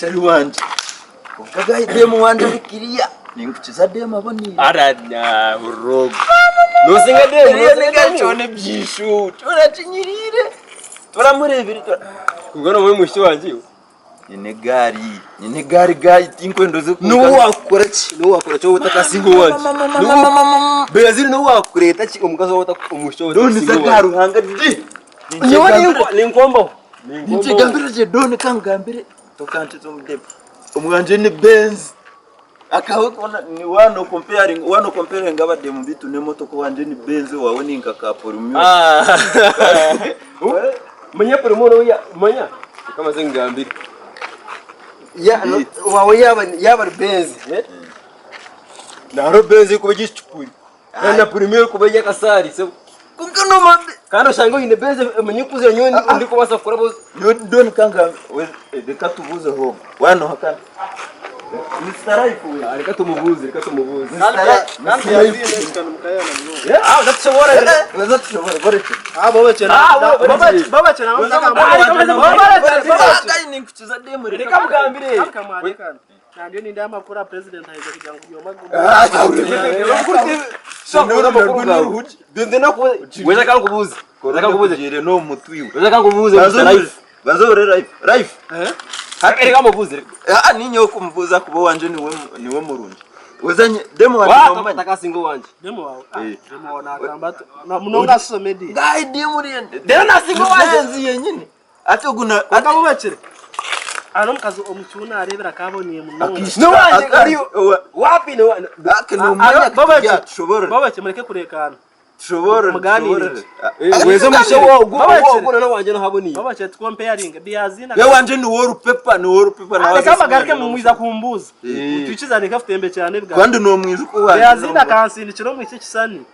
Akyari wangye. Kwonka guy demu wangye ari clear. Ninkukiza demu aboneire. Aranya hurira ogu. Nosinga demu, Eriyo nosinga nigari demu. kyona ebyishu. Kyona kinyiriire. Turamureebire tura. Kwonka nomanya omwishiki wangye iwe. Nyine egaari. Nyine egaari guy tinkwenda oze N'obu wakukora ki? N'obu wakora ki waaba otakasinga owangye? Beyaziri n'obu wakureeta ki omukazi waaba ota omwishiki waaba Doni otakasinga za owangye? Ruhanga gye. Nyowe ninkombaho. Ninkyegambira gye Doni kangambire tokankiza omudebe. Omwangye ni Benz. Akawe kona ni wano comparing wano comparing abademu bitu n'emotoka owangye ni Benz owawe ni nka ka Premio. Manya Premio noya manya reka maze nkugambire. Ya no owawe yaba yaba ari Benz eh? Naro Benz erikuba eri ekicupuri. Kandi na Premio erikuba eri akasaari sebo. Kwonka noma Kandi oshange oine Benz emanye kukuzira nyowe ndikubaasa kukora Nyowe Doni kangambe reka tubuuzeho ogu. Wanoha kandi Mister Life we. Reka tumubuuze, reka tumubuuze. Mister Life. Ah, natushobora. Weza tushobora boreke. Ninkukiza demu Reka mugambire. Weza kankubuuze. Weza kankubuuze. Kugire no mutwiwe. Weza kankubuuze Mr. Life. Bazore life. Life. Reka mubuuze. Ah ninye okumubuuza kuba wanje niwe niwe murungi. Wezanye demu wanje Wa nomanya. takasinga owangye. Eh. Guy demu rende. Rero nasinga owangye. Benzi yenyine. Ati oguna Omukazi omukyuna nareebera akaboniire munonga. N'owangye ari wapi no Ake nomanya tushobora. Babakye mureke kureekaana. Tushobora. Muganire. Weza omushe wogu Babakye. ogu na wangye nohaboniire. Babakye tukompeyaringe biyazina. We wanje ni worupepa ni worupepa na Reka mbagaruke mumwiza kumbuuza. Eh. Twikizane nkafutembe cyane ebigambo. Kandi nomwijuka wanje. Beyazina akansindikira omu iki ekisani.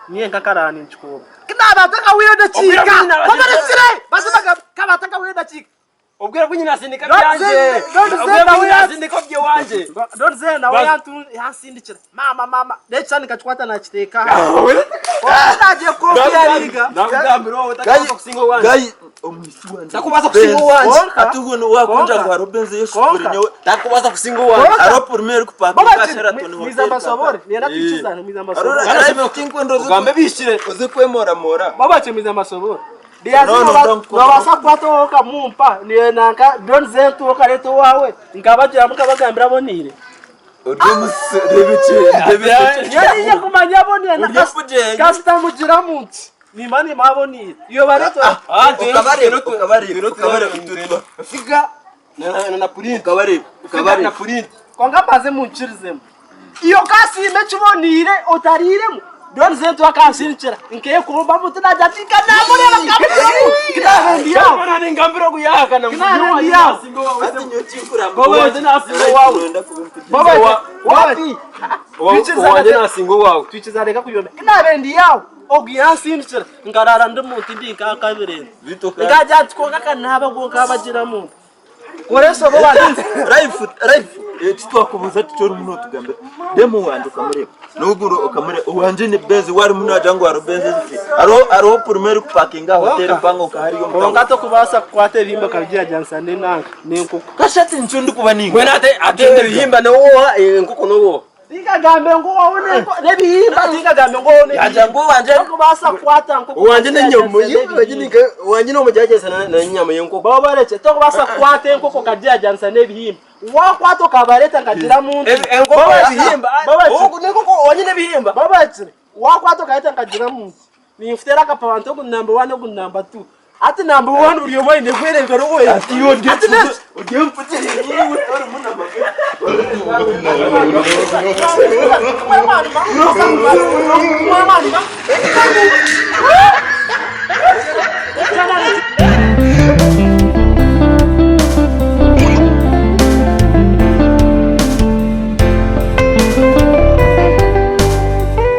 Niye nkakarani nkikuuba. Kinaaba atakahwire edakiika. Babarekire! Bazima kaba atakahwire edakiika. Obwire bwingi nasindika Don't byangye. say- don't say Obwire that bwingi we are- nasindika obyewangye. Don't say nawe yansindikira. Mama mama. N'ekisani nkakikwata nakiteeka aha. Nagiye kompeyaringa. Nakugambira wowe utakubaasa kusinga owangye. Guy omwisi wanje. Takubaasa kusinga owangye. Konka. Ati ugu wakunja Konka. ngu hariho Benz Konka. yeshukuri nyowe. Takubaasa kusinga owangye. Konka. Hariho Premier eri kupaka Babakire. Sheraton Mwiza Hotel. mbasobore. Nenda twikizane mwiza mbasobore. Arora life tinkwenda oze Ogambe ebihikire. oze kwemoramora. Babakire mwiza mbasobore. No, no, don't call. Nobaasa kukwata owawe okamumpa nanka Don Zentu okareeta owaawe nkabagira nkabagambira aboniire. Ori omusi rebekye rebekye. Nyowe niinya kumanya aboniire Ori ofugyenge. kasita mugira muntu nimba nimba aboniire. Iwe bareeta Okabareba okabareba okabareba Figa na na print. okabareba Figa na okabareba. print. Kwonka mbanze munkirizemu. Iwe okasiima ekiboniire otariiremu Don Zentu akansindikira nkeekomba muti nagira nti nkamureeba nkamugiramu kinaahandi yawe. Mbona ningambira ogu yahakana ngu Kinahandi nyowe yawe. nasinga owawe. Ati nyowe tinkuramba. Owanjye nasinga owawe. Nenda kuba empigi. Wapi? Owanjye nasinga owawe. Twikiza reka kuyomba. Kinabe ndi yawe. Ogu yansindikira nkarara ndi muntu ndi nkakabirenze. Bito kandi. Nkagira nti kwonka kanaba gwonka abagira muntu. Koresa obo barinze. Life life titwakubuuza tuti ori muno otugambira. Demu wanje okamureba. Noguru okamureba. Owanje ni Benz wari muno agira ngu hariho Benz ezifire. Hariho hariho Premier eri kupakinga aha hotel mpango nka hariya omu Kwonka town. tokubaasa kukwata ebihimba okabigyeranisa n'enanka n'enkoko. Kashati nikyo ndikuba ninga. Mbwenu ate ate ebihimba nowoha enkoko nowoha. Tinkagambe ngu wowe n'enko- n'ebihimba tinkagambe ngu wowe Yagira ngu owanje Tokubaasa kukwata nkoko Owangye n'enyama okabigyeranisa n'ebihimba. owangye n'omugyeranisa n'enyama y'enkoko. Babarekye tokubaasa kukwata enkoko okagyeranisa n'ebihimba. Wakwata okabareeta nkagira muntu. Enkoko ebihimba. Babakire. Ogu n'enkoko owangye n'ebihimba. Babakire. Wakwata okareeta nkagira muntu. Ninkuteera akapawanta ogu ni namba wani ogu ni namba tu. Hati namba wani buri omwe aine kwereebeka n'okwera. Ati iwe ori Ati n'eki? ori empugye iwe orimu n'amagara. Mwe mwana, mwe mwana, mwe mwana.